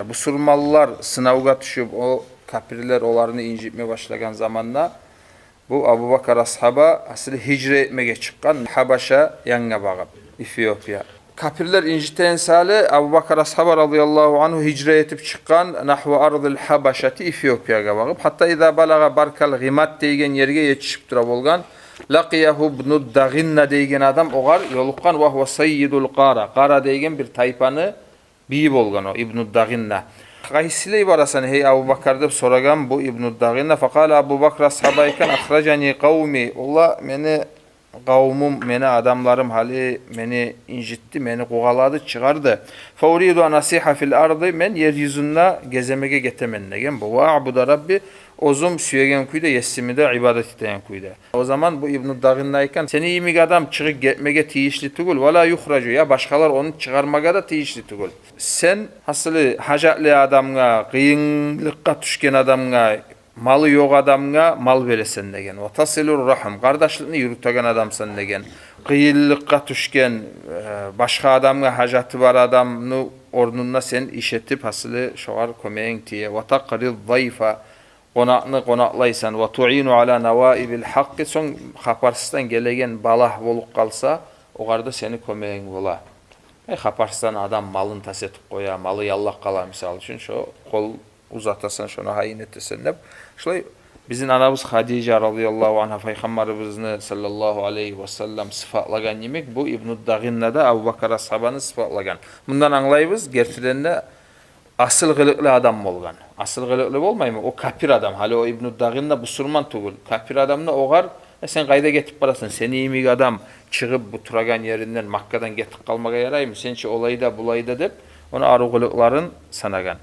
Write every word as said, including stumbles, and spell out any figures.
Бусурманлар сынавгъа тюшюп, о капирлер оланы инжитме башлагъан заманда, бу Абубакар асгьаба асли гьижра этмеге чыкъгъан Гьабаша янгъа багъып, Эфиопия. Капирлер инжитеген саялы Абубакар асгьаба радияллагьу ангьу гьижра этип чыкъгъан нагьва ардил Гьабашати, Эфиопиягъа багъып. Гьатта иза балагъа Баркал Гъимат деген ерге етишип тура болгъан, лакъиягьу ибну Дагъинна деген адам огъар ёлукъгъан, ва гьува саййидул Къара. Къара деген бир тайпаны бийи болгъан о Ибну Дагъинна. Къайсылай барасан, гьей Абубакар, деп сорагъан бу Ибну Дагъинна. Факъала, Абубакар асгьаба айтгъан: ахражани къавми, ола мени къавмум, мени адамларым гьали мени инжитди, мени къувалады, чыгъарды. Фауриду ан асигьа фил арди, мен ер юзюнде геземеге гетемен деген бу. Ва аъбуда Рабби, оьзюм сюеген кюйде Есими де ибадат этеген кюйде. О заман бу Ибну Дагъинна айтгъан: сени йимик адам чыгъып гетмеге тийишли тюгюл, ва ла юхражу, я башгъалар ону чыгъармагъа да тийишли тюгюл. Сен асли гьажатлы адамгъа, къыйынлыкъгъа тюшген адамгъа, малы ёкъ адамгъа мал бересен деген. Ва тасилур рахм, къардашлыкъны юрютеген адамсан деген. Къыйынлыкъгъа тюшген, э, башгъа адамгъа гьажаты бар адамны орнунда сен иш этип, асли шогъар кёмегинг тие. Ва такърид зайфа, къонакъны къонакълайсан. Ва туъину ала наваибил гьакъкъи, сонг хапарсыздан гелеген балагь болуп къалса, огъар да сени кёмегинг бола. Э, хапарсыздан адам малын тас этип къоя, малы яллап къала, мисал учун, шо къол узатасан, шону гьайын этесен деп. Шолай бизин анабыз Хадижа радияллагьу ангьа Пайхаммарыбызны саллаллагьу алайгьи ва саллам сыпатлагъан йимик, бу Ибну Дагъинна да Абубакар асгьабаны сыпатлагъан. Мундан англайбыз, гертиден де асил къылыкълы адам болгъан. Асил къылыкълы болмаймы? О капир адам. Гьали о Ибну Дагъинна бусурман тюгюл. Капир адамны огъар: э, сен къайда гетип барасан? Сени йимик адам чыгъып бу турагъан еринден, Маккадан гетип къалмагъа яраймы? Сен чи олай да, булай да, деп, ону арив къылыкъларын санагъан.